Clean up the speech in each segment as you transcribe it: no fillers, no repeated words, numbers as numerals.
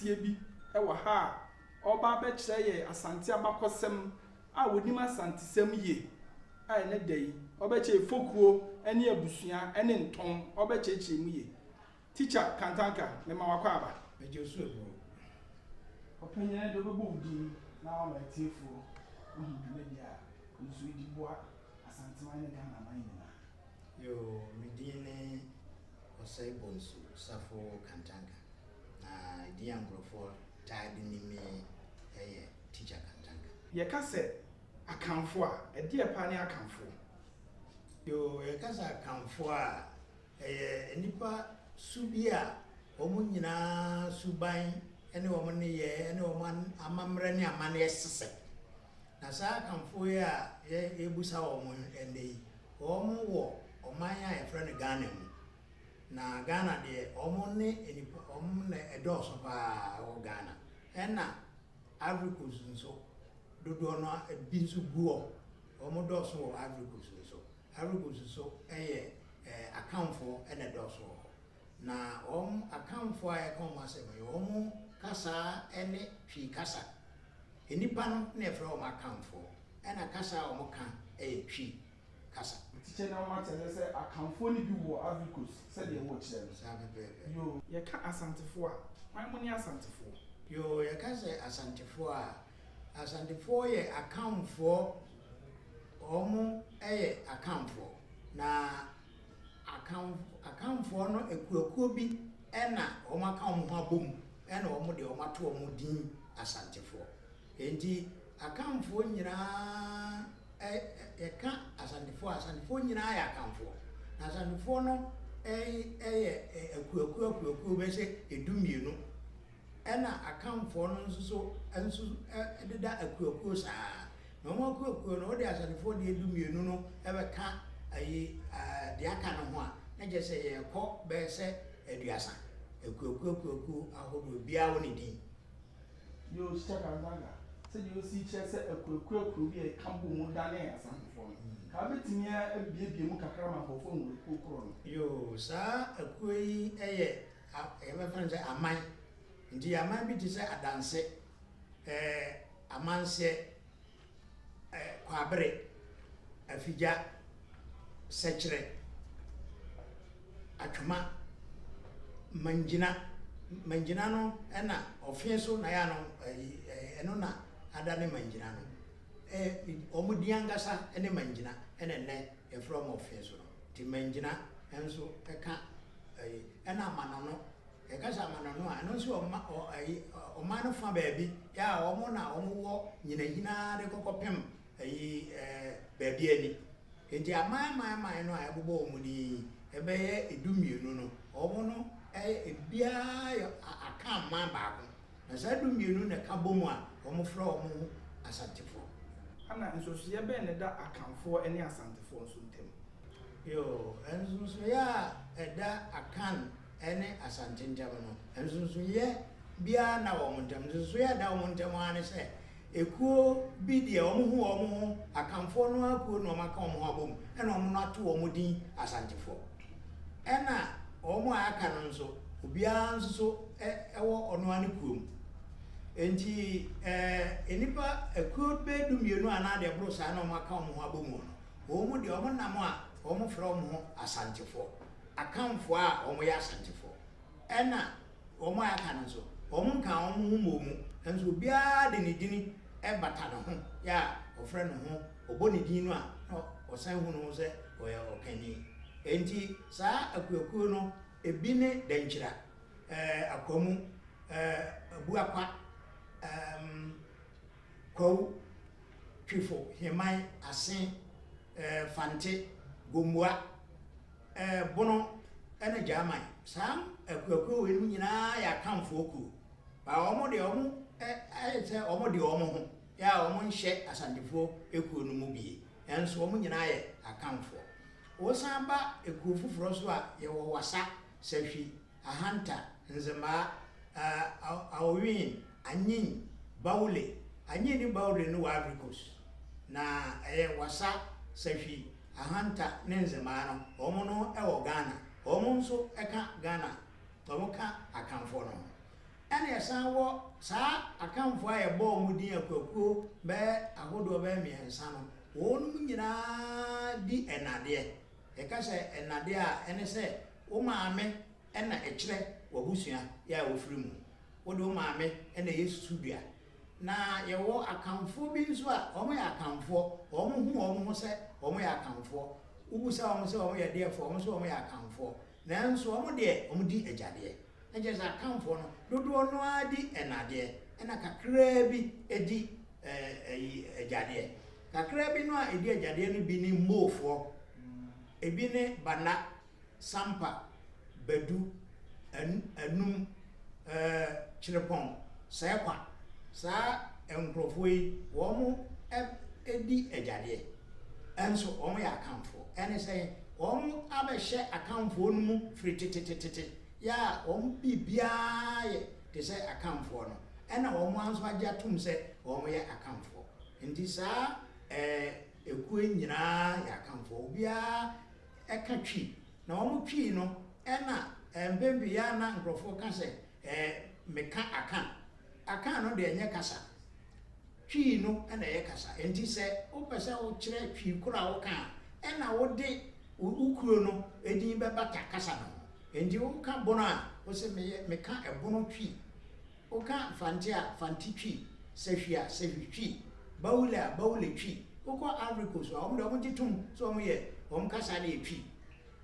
kɛseɛ bi wɔ ha a ɔreba abɛkyerɛ yɛn Asante abakɔsɛm a ɔnim Asantesɛm yie a ɛnnɛ da yi ɔbɛkyerɛ yɛn fokuo ne abusua ne ntɔn, ɔbɛkyerɛkyerɛ mu yie. Tikya Kantanka, mema wo akwaaba. Megye wo so aburo. Ɔpanyin, ɛnnɛ deɛ wobɛbɔ wo din na woama atiefoɔ ahu dwumadie a wo nso wodi boa Asanteman ne Ghanaman nyinaa. Yoo, me din ne Osei Bonsu Safo Kantanka, na edin a nkurɔfoɔ taa de nim me yɛ Teacher Kantanka. Yɛka sɛ Akanfoɔ a, ɛdeɛ paa ne Akanfoɔ? Yoo, yɛka sɛ Akanfoɔ a, ɛyɛ nnipa su bi a wɔn nyinaa suban ne wɔn nneyɛɛ ne wɔn amammerɛ ne amanneɛ sesɛ. Na saa Akanfoɔ yi a yɛrebisa wɔn ɛnnɛ yi, wɔn wɔ ɔman a yɛfrɛ no Ghana mu. Na Ghana deɛ, wɔn ne nnipa, wɔn na ɛdɔɔso pa ara wɔ Ghana. Ɛna Ivory Coast nso, dodoɔ no ara bi nso gu hɔ. Wɔn dɔɔso wɔ Ivory Coast nso. Ivory Coast nso yɛ Akanfoɔ na ɛdɔɔso wɔ hɔ. Na wɔn Akanfoɔ a yɛka wɔn asɛm yi, wɔn kasa ne Twi kasa. Nnipa no na yɛfrɛ wɔn Akanfoɔ, ɛna kasa a wɔka yɛ Twi kasa. Tikya na wama kyerɛ sɛ Akanfoɔ no bi wɔ Ivory Coast sɛdeɛ worekyerɛ no. Saa pɛpɛɛpɛ. Yoo, yɛka Asantefoɔ a, hwan mo ne Asantefoɔ? Yoo, yɛka sɛ Asantefoɔ a, Asantefoɔ yɛ Akanfoɔ, wɔn yɛ Akanfoɔ. Na Akan, Akanfoɔ no akuakuo bi na wɔn aka wɔn ho abom na wɔn de wɔn ato wɔn din Asantefoɔ. Enti Akanfoɔ nyinaa ɛ, yɛka Asantefoɔ a, Asantefoɔ nyinaa yɛ Akanfoɔ. Na Asantefoɔ no yɛ akuakuo akuakuo bɛyɛ sɛ dummienu. Ɛna Akanfoɔ no nso so nso deda akuakuo saa ara. Na wɔn akuakuo no, wode Asantefoɔ deɛ dummienu no bɛka ayi deɛ aka no ho a, na kyerɛ sɛ yɛrekɔ bɛyɛ sɛ aduasa. Akuakuo akuakuo ahodoɔ, biara wɔ ne din. Yoo, Kyikyɛ Kanzanga, sɛdeɛ wosi kyerɛ sɛ akuakuo akuo bi a ɛka bɔ mu danee Asantefoɔ no, ka wobɛtumi abuebue mu kakra ma nkurɔfoɔ ahu akuo korɔ no? Yoo, saa akuo yi yɛ yɛbɛfa no sɛ aman. Nti aman bi te sɛ Adanse, ɛɛ Amanseɛ, ɛɛ Kwabere, Afigya, Sɛkyerɛ, Atwoma, Mangyina. Mangyina no ɛna ɔfe so na yɛ ano ɛyi ɛno na adane Mangyina no. Ɛɛ wɔn din ankasa ne Mangyina ɛna ɛnɛ yɛfrɛ wɔn ɔfe so no. Nti Mangyina nso ɛka ɛyi ɛna Amanɔno. Yɛka sɛ amanɔno a, ɛno nso ɔma ɔ ayi ɔman no fa baabi yɛ a wɔn na wɔwɔ nyinahina ara de kɔkɔpem ayi ɛɛ baabi ani. Enti aman aman aman no a ɛbobɔ wɔn din yi, ɛbɛyɛ dummienu no, wɔn no ɛyɛ ebiara yɛ aka aman baako. Na saa dummienu na ɛka bɔ mu a wɔfrɛ wɔn ho Asantefoɔ. Ana nsonsonoeɛ bɛn na ɛda Akanfoɔ ne Asantefoɔ nso ntam? Yoo, nsonsonoeɛ a ɛda Akan ne Asante ntam no, nsonsonoeɛ biara nna wɔn ntam. Nsonsonoeɛ a ɛda wɔn ntam ara ne sɛ, ekuo bi deɛ wɔhu wɔn ho, Akanfoɔ no ara kuo na wɔaka wɔn ho abom na wɔn no ato wɔn din Asantefoɔ. Ɛna wɔn a aka no nso, obiara nso so wɔ ɔno ara ne kuo mu. Enti nnipa akuo bɛyɛ dummienu anaa deɛ ɛboro saa na wɔaka wɔn ho abom no, wɔn mu deɛ wɔnam a wɔfrɛ wɔn ho Asantefoɔ. Akanfoɔ a wɔyɛ Asantefoɔ. Ɛna wɔn a aka no nso, wɔn nkaa wɔn ho mmɔɔ mu, nanso obiara de ne dini bata ne ho, yɛ a ɔfrɛ ne ho, ɔbɔ ne din no a, na ɔsan hu ne ho sɛ ɔyɛ ɔkanni. Enti saa akuakuo no, ebi ne Dankyira, ɛɛ Akwamu, ɛɛ Abuakwa, ɛɛm Kwawu, Twifo, Heman, Asen, ɛɛ Fante, Gomoa. Bono ne Gyaman. Saa akuakuo wei nom nyinaa yɛ Akanfoɔ kuo. Ba wɔn deɛ wɔn ayɛ sɛ wɔn de wɔn ho yɛ a wɔn nhyɛ Asantefoɔ ekuo no mu bie. Nanso wɔn nyinaa yɛ Akanfoɔ. Wosan ba ekuo foforɔ so a, yɛwɔ Wassa, Sahwi, Ahanta, Nzemaa, Aowin, Anyin, Baoule. Anyin ne Baoule no wɔ Ivory Coast. Na ɛyɛ Wassa, Sahwi, Ahanta ne Nzemaa no, wɔn no wɔ Ghana. Wɔn nso ka Ghana, wɔn ka Akanfoɔ no ho. Ɛna yɛsan wɔ saa Akanfoɔ a yɛbɔɔ wɔn din akuakuo bɛyɛ ahodoɔ bɛyɛ mmiɛnsa no, wɔnom nyinaa di ɛnadeɛ. Yɛka sɛ ɛnadeɛ a, ɛne sɛ wo maame na ɛkyerɛ w'abusua yɛ a wofiri mu. Wode wo maame na ɛyɛ susudua. Na yɛwɔ Akanfoɔ bi nso a, wɔyɛ Akanfoɔ, wɔhu wɔn ho sɛ wɔyɛ Akanfoɔ. Wobisa wɔn sɛ wɔyɛ deɛfoɔ a, wɔn nso wɔyɛ Akanfoɔ. Nanso wɔn deɛ, wɔdi agyadeɛ. Na kyerɛ sɛ Akanfoɔ no, dodoɔ no ara di ɛnadeɛ, ɛna kakraa bi di ɛyi agyadeɛ. Kakraa bi no a ɛdi agyadeɛ no bi ne Moofoɔ, ebi ne Bana, Sampa, Badu, Anum, Kyerepɔn, Sɛɛkwa. Saa nkurɔfoɔ yi, wɔn di agyadeɛ, nso wɔn yɛ Akanfoɔ. Ɛne sɛn? Wɔn abɛhyɛ Akanfoɔ no mu firi tetetete, yɛ a wɔn biribiara yɛ te sɛ Akanfoɔ no, ɛna wɔn ara nso agye atom sɛ wɔn yɛ Akanfoɔ. Nti saa ekuo yi nyinaa yɛ Akanfoɔ. Obiara ka Twi, na wɔn Twi no ɛna mpɛn pii yɛ a na nkurɔfoɔ ka sɛ meka Akan. Akan no deɛ ɛnyɛ kasa. Twi no na ɛyɛ kasa. Enti sɛ wopɛ sɛ wokyerɛ Twi koro a woka a, ɛna wode wo kuro no din bɛbata kasa no ho. Enti woka Bono a, wose meyɛ meka Ɛbono Twi. Woka Fante a, Fante Twi. Sahwi a, Sahwi Twi. Baule a, Baule Twi. Wokɔ Ivory Coast a, wɔn deɛ wɔgye tom sɛ wɔyɛ wɔn kasa no yɛ Twi.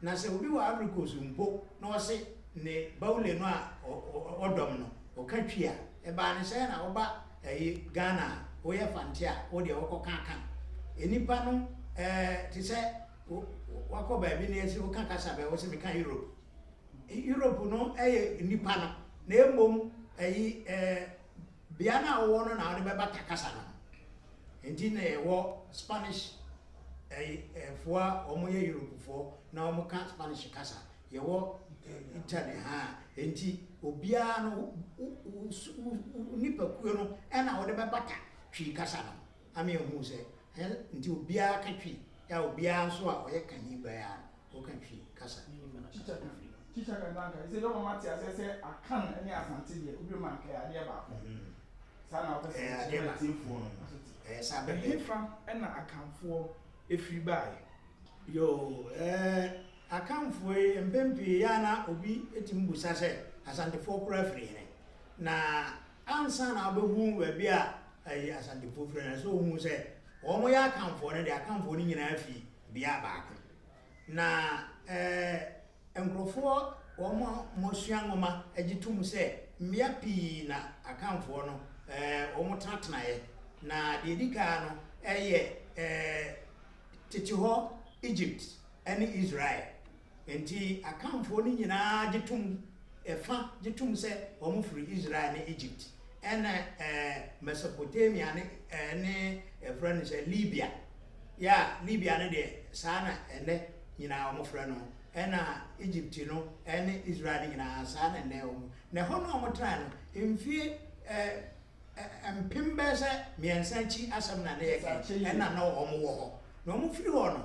Na sɛ obi wɔ Ivory Coast mpo na ɔse ne Baule no a ɔdɔm no ɔka Twi a, ɛbaa ne sɛn na woba ɛyi Ghana a woyɛ Fante a wo deɛ wokɔ ka Akan. Nnipa no ɛɛ te sɛ wakɔ baabi na yɛse woka kasa bɛn wose meka Europe. Europe no yɛ nnipa no na mmom ɛyi ɛɛ Bea no a wowɔ no na wode bɛbata kasa no ho. Enti na yɛwɔ Spanish foɔ a wɔyɛ Europefoɔ na wɔka Spanish kasa. Yɛwɔ Italy ha. Enti obiara no, wo nipakuo no na wode bɛbata Twi kasa no ho. Ama yɛahu sɛ, nti obiara ka Twi, a obiara nso a ɔyɛ Kani biara no, Woka Twi kasa. Teacher ka nanka ɛsɛ dɛ ɔma te aseɛ sɛ Akan ne Asante deɛ wobɛ mu anka ɛyɛ adeɛ baako. Saa na wopɛ sɛ wokyerɛ atiefoɔ no nso te. Ɛyɛ saa pɛpɛɛpɛ. Ɛhefa na Akanfoɔ firi baeɛ? Yoo ɛɛ Akanfoɔ yi mpɛn pii yɛ a na obi tumi busa sɛ Asantefoɔ koraa firi hene? Na ansa na wobɛhu baabi a ɛyi Asantefoɔ firi no ɛsɛ sɛ wohu sɛ wɔn yɛ Akanfoɔ no deɛ Akanfoɔ no nyinaa fi bea baako. Na nkurɔfoɔ wɔn a wɔasua nwoma gye tom sɛ mmea pii na Akanfoɔ no wɔn tenatenaeɛ. Na deɛ ɛdi kan no yɛ tete hɔ Egypt ne Israel. Enti Akanfoɔ no nyinaa gye tom, ɛfa gye tom sɛ wɔfiri Israel ne Egypt ɛna Mesopotamia ne ne yɛfrɛ no sɛ Libya. Yeah, Libya no deɛ saa na ɛnnɛ nyinaa wɔfrɛ no, ɛna Egypt no ne Israel no nyinaa saa na ɛnnɛ wɔn. Na ɛhɔ no a wɔtenae no, mfie mpem bɛyɛ sɛ mmiɛnsa akyi asɛm na ne yɛka yi, ɛna na wɔn wɔ hɔ. Na wɔn firi hɔ no,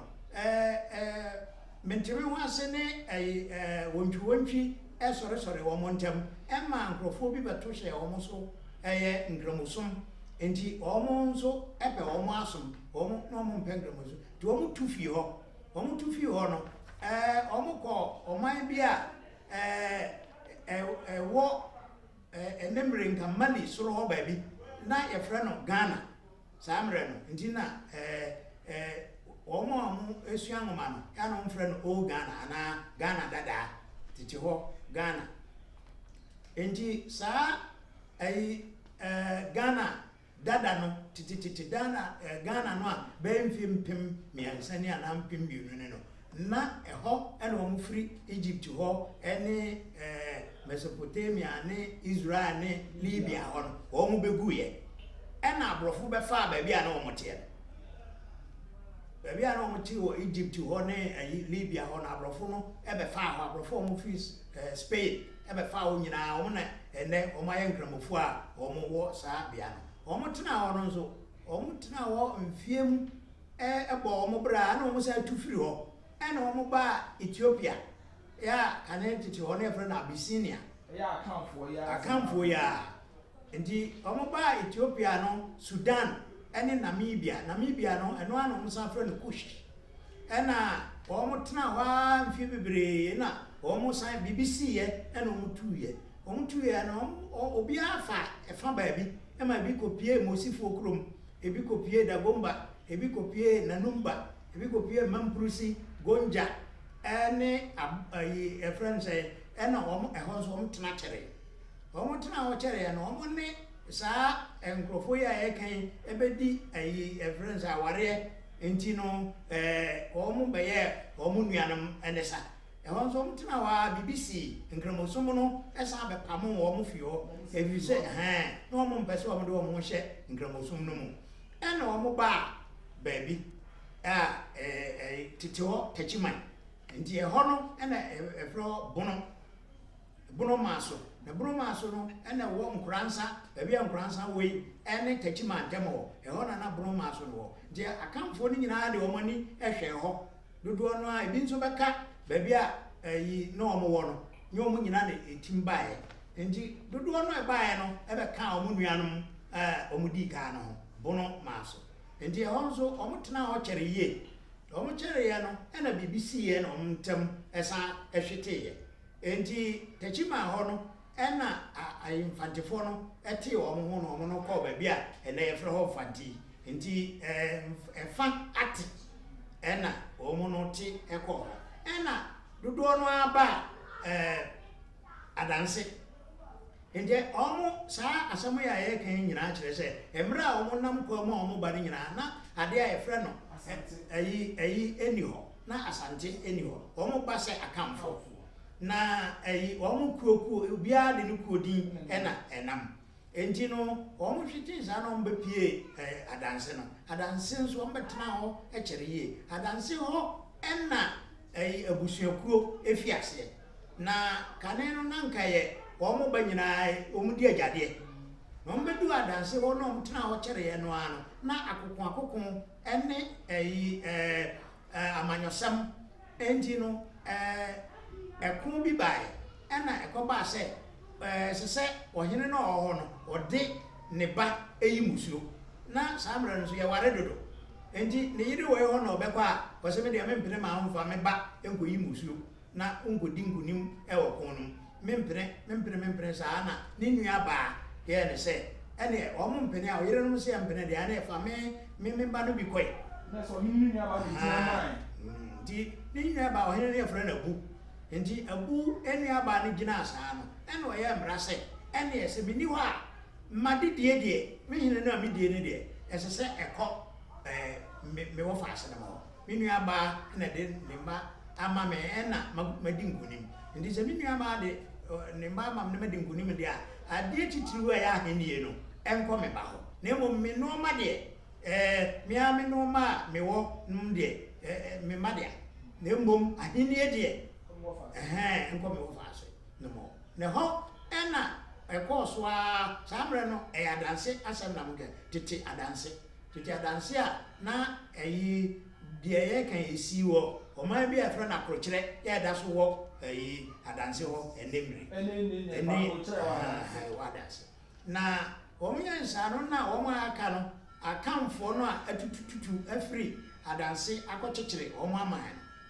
mentemehoase ne ɛyi wɔntwiwɔntwi sɔresɔree wɔn ntam, ɛmaa nkurɔfoɔ bi bɛto hyɛɛ wɔn so, ɛyɛ nkramosom. Enti wɔn nso pɛ wɔn asom, wɔn na wɔn mpɛ nkramosom. Nti wɔn tu fii hɔ. Wɔn tu fii hɔ no, ɛɛ wɔn kɔɔ ɔman bi a ɛɛ ɛwɔ ɛɛ ɛnɛ mmere nka Mali soro hɔ baabi, na yɛfrɛ no Ghana saa mmerɛ no. Nti na ɛɛ ɛɛ wɔn a wɔsua nwoma no, yɛ a na wɔfrɛ no Old Ghana anaa Ghana dadaa, tete hɔ Ghana. Enti saa ɛyi ɛɛ Ghana dada no, tetetete Ghana ɛɛ Ghana no a bɛyɛ mfie 3000 ni anaa 2000 ni no, na ɛhɔ ɛna wɔn firi Egypt hɔ ɛne ɛɛ Mesopotamia ne Israel ne Libya hɔ no wɔn bɛguiɛ. Ɛna aborɔfo bɛfaa baabi a na wɔn teɛ no. Baabi a na wɔte wɔ Egypt hɔ ne ayi Libya hɔ no, aborɔfo no bɛfaa hɔ. Aborɔfo a wɔfiri Spain bɛfaa hɔ nyinaa, wɔn na ɛnnɛ wɔayɛ Nkramofo a wɔwɔ saa bea no. Wɔtenaa hɔ no nso, wɔtenaa hɔ mfeɛ mu bɔɔ wɔn bra, ɛna wɔsan tu firi hɔ, ɛna wɔbaa Ethiopia, a kane tete hɔ no yɛfrɛ no Abyssinia. Ɛyɛ Akanfoɔ yi ara. Akanfoɔ yi ara. Nti wɔbaa Ethiopia no, Sudan ne Namibia. Namibia no, ɛno ara na wɔsan frɛ no Kush. Ɛna wɔtenaa hɔ ara mfeɛ bebree na wɔsan, biribi siiɛ ɛna wɔtuiɛ. Wɔtuiɛ no, obiara fa ɛfa baabi ma ebi kɔpuee Mosifoɔ kurom, ebi kɔpuee Dagomba, ebi kɔpuee Nanumba, ebi kɔpuee Mampurusi, Gonja ne ab ayi yɛfrɛ no sɛn, ɛna wɔn ɛhɔ nso wɔtena kyɛree. Wɔtenaa hɔ kyɛreeɛ no, wɔn ne saa nkurɔfoɔ yi a yɛreka yi bɛdi ayi yɛfrɛ no sɛ awareɛ nti no ɛɛ wɔn bɛyɛɛ wɔn nuanom ne sa. Ɛhɔ nso wɔtenaa hɔ ara biribi sii, Nkramosom no san bɛpamoo wɔn fii hɔ ɛfiri sɛ ɛhɛn na wɔn mpɛ sɛ wɔde wɔn ho hyɛ Nkramosom no mu. Ɛna wɔn baa baabi a ɛɛ tete hɔ Takyiman nti ɛhɔ no ɛna ɛfrɛ hɔ Bono. Bono Maaso. Na Bono Maaso no na ɛwɔ Nkoransa, baabi a Nkoransa wɔ yi ne Techiman ntam hɔ. Ɛhɔ na na Bono Maaso no wɔ. Nti Akanfoɔ no nyinaa de wɔn ani hwɛɛ hɔ. Dodoɔ no ara, ebi nso bɛka baabi a ayi na wɔn wɔ no, nyɛ wɔn nyinaa na ɛtim baeɛ. Nti dodoɔ no a ɛbaeɛ no bɛkaa wɔn nuanom a wɔdii kan no ho, Bono Maaso. Nti ɛhɔ nso wɔtenaa hɔ kyɛree yie. Wɔkyɛreeɛ no na biribi siiɛ na wɔn ntam san hweteeɛ. Enti Techiman hɔ no na Mfantefoɔ no tee wɔn ho na wɔn no kɔɔ baabi a ɛnnɛ yɛfrɛ hɔ Mfante yi. Enti ɛfa ate na wɔn no te kɔɔ hɔ. Ɛna dodoɔ no ara baa Adanse. Enti wɔn saa asɛm yi a yɛreka yi nyinaa kyerɛ sɛ mmerɛ a wɔn nam kwan mu a wɔn ba no nyinaa na adeɛ a yɛfrɛ no ayi ayi nni hɔ. Na Asante nni hɔ. Wɔn ba sɛ Akanfoɔ. Na ayi wɔn kuo kuo, obiara de ne kuo din na ɛnam. Enti no wɔn hwetee saa na wɔn bɛ pie eh, Adanse no. Adanse nso wɔn bɛ tenaa hɔ kyɛre yie. Adanse hɔ na ayi abusuakuo fi aseɛ. Na kane no na nka yɛ wɔn ba nyinaa wɔn di agyadeɛ. Na wɔn bɛ duu Adanse hɔ na wɔn tenaa hɔ kyɛreɛ no ara no, na akoko akoko ne ayi eh, amanyɔsɛm nti no, ɛko bi baeɛ, ɛna ɛkɔbaa sɛ ɛsɛ sɛ ɔhene no a ɔwɔ hɔ no, ɔde ne ba yi mmusuo. Na saa mmerɛ no nso yɛware dodo, nti ne yere wɔ hɔ na ɔbɛkɔ a, ɔse me deɛ mempene ma womfa me ba nkɔyi mmusuo. na wonkɔdi nkonim wɔ ko no mu. Mempene, mempene, mempene, saa na ne nua baa yɛɛ no sɛ, ɛneɛ wɔn mpene a, ɔyerenom se yɛmpene deɛ, ɛneɛ fa me, me, me ba no bi kɔe. Na sɛ ɔhene no nua baa de gyina mae. Nti ne nua baa, ɔhene no yɛfrɛ no Abu, nti Abu nua baa no gyinaa saa no, ɛna ɔyɛɛ mmara sɛ, ɛneɛ sɛ menni hɔ a, m'adedie deɛ, me hene no a medie no deɛ, ɛsɛ sɛ ɛkɔ ɛɛ, me, me wɔfaase no hɔ. Me nuabaa na ɛde ne mma ama me ɛna madi nkonim. Nti sɛ me nuabaa de ne mma ama me na madi nkonim deɛ a, adeɛ titiriw a ɛyɛ ahennie no, ɛnkɔ me ba hɔ. Na mmom me nnoɔma deɛ, ɛɛ, me ara me nnoɔma a mewɔ nom deɛ, ɛɛ, me mma dea. Na mmom ahennie deɛ, ɛhɛn, ɛnkɔ me wɔfaase nom hɔ. Na ɛhɔ na ɛkɔɔ so ara, saa mmerɛ no, ɛyɛ adanse asɛm na meka, tete adanse. Tete adanse a na ɛyi deɛ yɛreka yi ɛsii wɔ ɔman bi a yɛfrɛ no Akorokyerɛ yɛ ɛda so wɔ ɛyi adanse hɔ ɛnnɛ mmere. Ɛnɛ nnɛ nnɛ Akorokyerɛ wɔ adanse. Ɛwɔ adanse. Na wɔn yɛ nsaa no na wɔn a aka no Akanfoɔ no a atutututu afiri adanse akɔkyekyere wɔn aman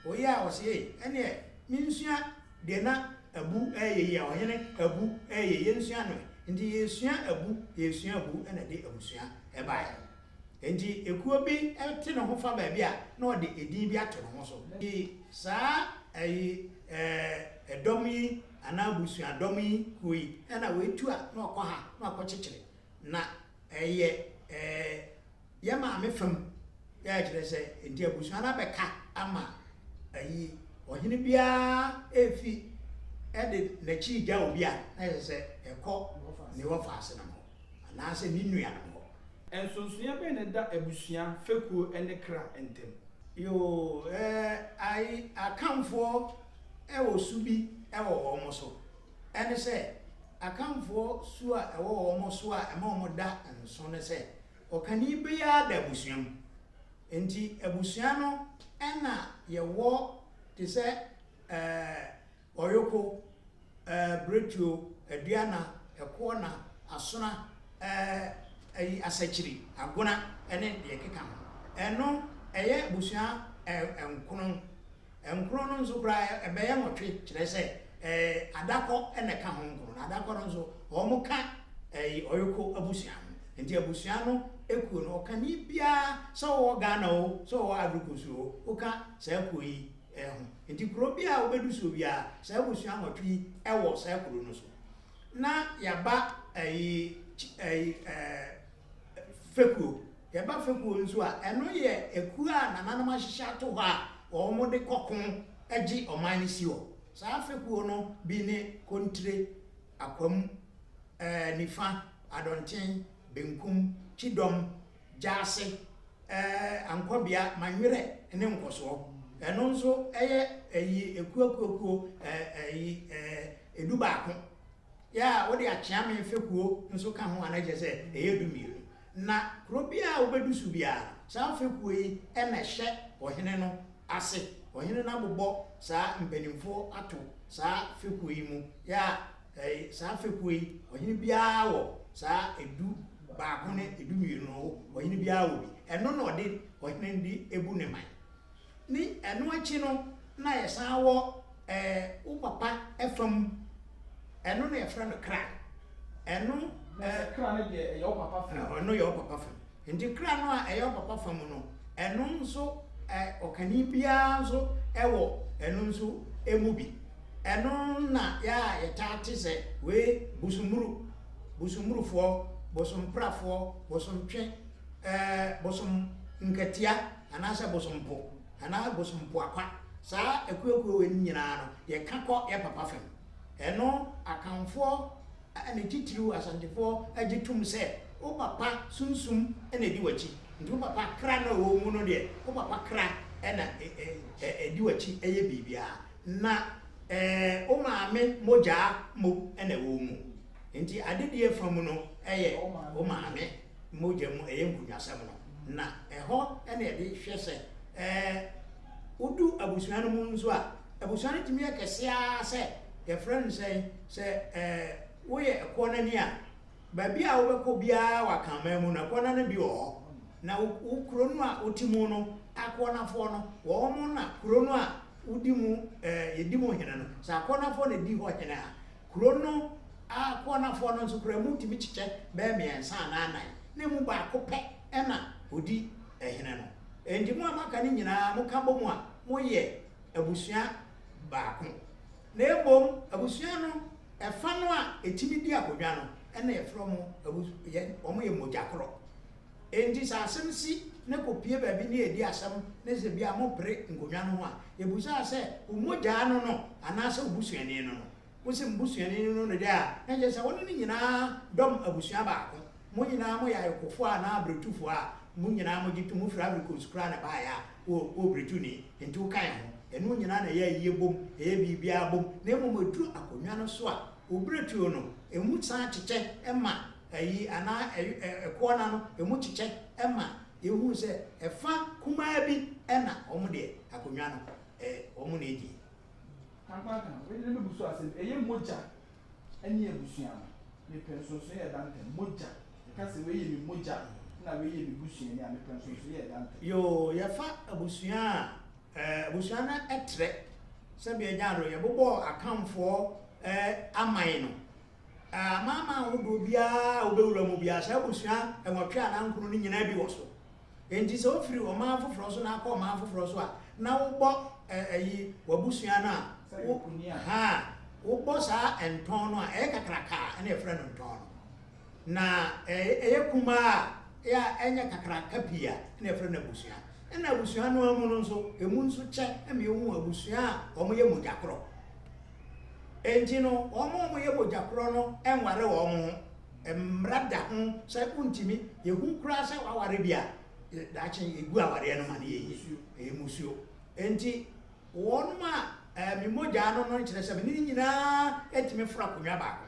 no wɔyɛ a wɔse ei ɛneɛ mensua deɛ na Abu reyɛ yi a ɔhene Abu reyɛ yi yɛnsua no ɛ. Nti yɛresua Abu yɛresua Abu ɛna ɛde abusua baeɛ. Enti ekuo bi te ne ho fa baabi a, na ɔde edin bi ato ne ho so. Nti saa ɛyi ɛɛ ɛdɔm yi anaa abusuadɔm yi kuo yi, ɛna wei tu a na wakɔ ha na wakɔkyekyere. Na ɛyɛ ɛɛ yɛ maame fam yɛ kyerɛ sɛ nti abusua no abɛka ama ayi ɔhene biara efi ɛde n'akyi gya obi a na kyerɛ sɛ ɛkɔ ne wɔfaase no hɔ. Anaasɛ ne nuanom hɔ. Nsonsonoeɛ bɛn na ɛda abusua, fekuo ne kra ntam? Yoo, eh, ai, Akanfoɔ wɔ su bi wɔ wɔn so. Ɛne sɛ, Akanfoɔ su a ɛwɔ wɔn so a ɛma wɔn da nso ne sɛ, ɔkani biara da abusua mu. Enti abusua no na yɛwɔ te sɛ, eh, ɔyoko. ɛɛ Biretuo, Aduana, Ɛkoɔna, Asona, ɛɛ ayi Asakyiri, Agona ne deɛ ɛkeka ho. Ɛno ɛyɛ abusua nkono. Nkron no nso koraa ɛbɛyɛ nwɔtwe, kyerɛ sɛ ɛɛ Adakɔ na ɛka ho nkron. Na Adakɔ no nso wɔka ɛyi Ɔyoko abusua ho. Nti abusua no ekuo no ɔkani biara sɛ ɔwɔ Ghana o, sɛ ɔwɔ Ivory Coast o, woka saa kuo yi ho. Nti kuro biara a wobɛdu soɔ biara saa abusua nwɔtwe yi wɔ saa kuro no so. Na yɛaba ɛyi ɛyi ɛɛ fekuo. Yɛba fekuo nso a, ɛno yɛ ekuo a nananom ahyehyɛ ato hɔ a wɔde kɔ ko gye ɔman no si hɔ. Saa fekuo no bi ne Kontire, Akwam, ɛɛ Nifa, Adɔnten, Benkum, Kyidɔm, Gyaase, ɛɛ Ankɔbea, Manwerɛ ne Nkɔsoɔ. Ɛno nso yɛ ɛyi ekuo akuo akuo ɛɛ ɛyi ɛɛ edubaako. Yɛ a wode Akyeame fekuo nso ka ho a na kyerɛ sɛ ɛyɛ 12. Na kuro biara a wobɛdu so biara no, saa fekuo yi na ɛhyɛ ɔhene no ase. Ɔhene no abobɔ saa mpanimfoɔ ato saa fekuo yi mu. Yɛ a saa fekuo yi, ɔhene biara wɔ saa 11 ne 12 no, ɔhene biara wɔ bi. Ɛno na ɔde ɔhene no de bu ne man. Ne ɛno akyi no, na yɛsan wɔ ɛɛ wo papa fam, ɛno na yɛfrɛ no kra. Ɛno ɛɛ. Kra no deɛ ɛyɛ wo papa fam. Ɛno yɛ wo papa fam. Nti kra no a ɛyɛ wo papa fam no, ɛno nso ɛ ɔkani biara nso ɛwɔ ɛno nso emu bi. Ɛno na yɛ a yɛtaa te sɛ wei bosomuru, bosommurufoɔ, bosomprafoɔ, bosomtwe, ɛɛ bosom nkatia anaasɛ bosompo anaa bosompoakwa. Saa akuakuo wei nyinaa no, yɛka kɔ yɛ papa fam. Ɛno Akanfoɔ ne titiriw Asantefoɔ gye tom sɛ wo papa sunsum na ɛdi w'akyi. Nti wo papa kra no a ɛwɔ wo mu no deɛ, wo papa kra na ɛdi w'akyi yɛ biribiara. Na wo maame mogyaa mmom na ɛwɔ wo mu. Nti adedie fa mu no yɛ wo maame mogya mu, ɛyɛ nkonnwasɛm no. Na ɛhɔ na yɛde hwɛ sɛ wodu abusua no mu nso a, abusua no tumi yɛ kɛse ara sɛ yɛfrɛ no sɛn, sɛ woyɛ ɛkoɔ no ani a, baabi a wobɛkɔ biara wɔ Akanman mu no, ɛkoɔ no bi wɔ hɔ. Na wo kuro no a wote mu no, akoɔnafoɔ no, wɔn na kuro no a wodi mu, yɛdi mu hene no, sɛ akoɔnafoɔ na ɛdi hɔ hene a, kuro no akoɔnafoɔ no nso koraa mu tumi kyekyɛ bɛyɛ mmiɛnsa anaa nnan, na emu baako pɛ na ɔdi hene no. Enti mo a moaka no nyinaa moka bɔ mu a, moyɛ abusua baako. Na mmom abusua no ɛfa no a ɛtumi di akonnwa no, ɛna yɛfrɛ wɔn abus yɛ wɔn yɛ mogya korɔ. Enti sɛ asɛm si na kɔpue baabi ne yɛdi asɛm ne sɛ bia mopere nkonnwa no ho a, yɛbusaa sɛ wo mogyaa no no anaasɛ wo busuani no no? Wose mo busuani no no deɛ a, na kyerɛ sɛ wo ne no nyinaa dɔm abusua baako. Mo nyinaa moyɛ ayokofoɔ anaa abiretufoɔ a, mo nyinaa mogye to mu firi Ivory Coast koraa na ɛbaeɛ a, wo wɔ biretuni, nti woka yɛn ho. Yɛne wo nyinaa na ɛyɛ ayie bom, yɛyɛ biribiara bom. Na mmom ɛduru akonnwa no so a, wo biretuo no, ɛmu san kyekyɛ ma ayi anaa ɛkoɔ no ano, ɛmu kyekyɛ ma yɛhunu sɛ ɛfa kumaa bi na wɔn deɛ akonnwa no, wɔn na ɛdie. Kankanka, wei deɛ mɛbu so asɛm, ɛyɛ mogya ne abusua no, mepɛ nsonsonoeɛ a ɛda ntam, mogya, yɛka sɛ wei yɛ me mogya na wei yɛ me busuani a, mepɛ nsonsonoeɛ a ɛda ntam. Yoo, yɛfa abusua a, eh, abusua no trɛ, sɛdeɛ agya no, yɛbobɔɔ Akanfoɔ eh, aman no, eh, amanaman ahodoɔ biara a wobɛwura mu biara, saa abusua nwɔtwe anaa nkono no nyinaa bi wɔ so. Enti sɛ wofiri ɔman foforɔ so na akɔ ɔman foforɔ so a, na wobɔ ɛyi w'abusua no a, wo, ha, wobɔ saa ntɔn no a, ɛyɛ kakraka a, ɛna yɛfrɛ no ntɔn no. Na ɛyɛ kumaa a, ɛyɛ a ɛnyɛ kakraka pii a, ɛna yɛfrɛ no abusua. Ɛna abusua no ara mu no nso, ɛmu nso kyɛ ma yɛhu abusua a wɔyɛ mogya korɔ. Enti no, wɔn a wɔyɛ mogya korɔ no nware wɔn ho. Mmara da ho sɛ wontumi, yɛhu koraa sɛ waware bi a, daakye yɛgu awareɛ no ma no yɛ yie. Ɛyɛ mmusuo. Enti wɔnom a me mogyaa no no kyerɛ sɛ me ne no nyinaa tumi foro akonnwa baako.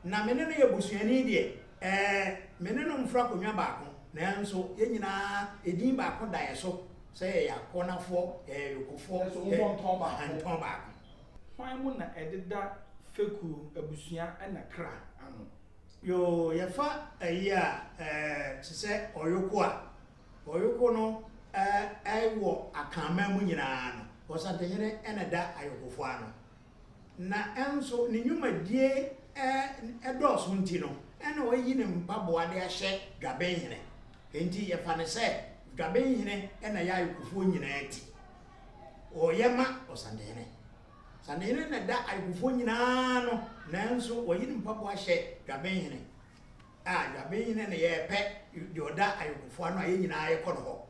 Na me ne no yɛ busuani deɛ, ɛɛ, me ne no mforo akonnwa baako, nanso yɛn nyinaa edin baako da yɛ so sɛ yɛyɛ akɔnafoɔ, yɛyɛ yokofoɔ, yɛ ntɔn baako. Hwan mo na ɛdeda fekuo, abusua ɛna kra ano? Yoo, yɛfa ayi a, ɛɛ, te sɛ ɔyoko a, ɔyoko no ɛɛ wɔ Akanman mu nyinaa no, Ɔsantehene na ɛda ayokofoɔ ano. Na nso ne nnwumadie ɛɛ dɔɔso nti no, ɛna wayi ne mpaboa de ahyɛ Dwabenhene. Enti yɛfa no sɛ Dwabenhene na ɛyɛ ayokofoɔ nyinaa ti. Ɔyɛ ma Ɔsantehene. Santehene na ɛda ayokofoɔ nyinaa ano, nanso wayi ne mpaboa ahyɛ Dwabenhene. A Dwabenhene na yɛpɛ deɛ ɔda ayokofoɔ ano a yɛn nyinaa yɛkɔ no hɔ.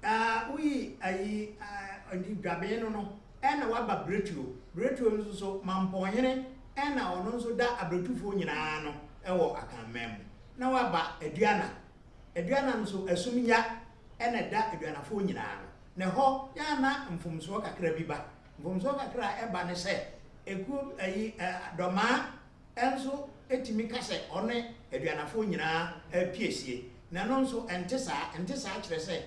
A woyi ayi a nti Dwaben no no ɛna waba Biretuo. Biretuo nso so Mampɔnhene ɛna ɔno nso da Abiretufoɔ nyinaa ano ɛwɔ Akanman mu. Na waba Aduana. Aduana nso Asumnya ɛna ɛda Aduanafoɔ nyinaa ano. Na ɛhɔ yɛ a na mfomsoɔ kakra bi ba. Mfomsoɔ kakra a ɛba ne sɛ, ekuo ayi ɛ Dɔmaa nso tumi ka sɛ ɔne Aduanafoɔ nyinaa repiesie. Na ɛno nso ɛnte saa. Ɛnte saa kyerɛ sɛ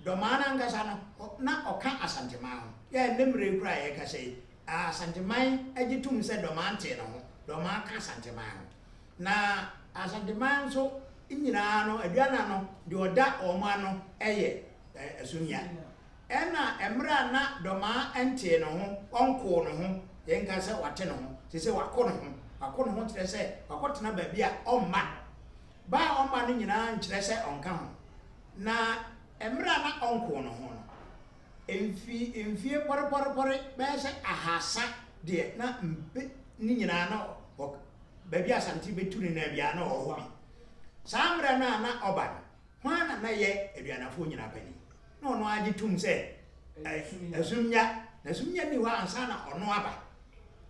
Dɔmaa no ankasa no, na ɔka Asanteman ho. Yɛ a ɛnnɛ mmerɛ yi koraa a yɛrekasa yi, Asanteman gye tom sɛ Dɔmaa ntee ne ho. Dɔmaa ka Asanteman ho. Na Asanteman nso nyinaa no, Aduana no, deɛ ɔda wɔn ano yɛ Asuhia. Ɛna mmerɛ a na Dɔmaa ntee ne ho, ɔnkoo ne ho, yɛnka sɛ wate ne ho, seesei wako ne ho. Wako ne ho kyerɛ sɛ wakɔtena baabi a ɔmma. Ba a ɔmma no nyinaa nkyerɛ sɛ ɔnka ho. Na mmerɛ a na ɔnkoo ne ho no, mfi mfie pɔrepɔrepɔre bɛyɛ sɛ ahasa deɛ na mpe ne nyinaa na ɔ, baabi a Asante bɛtu ne nan biara na ɔwɔ hɔ bi. Saa mmerɛ no a na ɔba no, Hwan na na ɛyɛ aduanafoɔ nyinaa panin? Na ɔno ara gye tom sɛ Asumnya. Na Asumnya nni hɔ ansa na ɔno aba.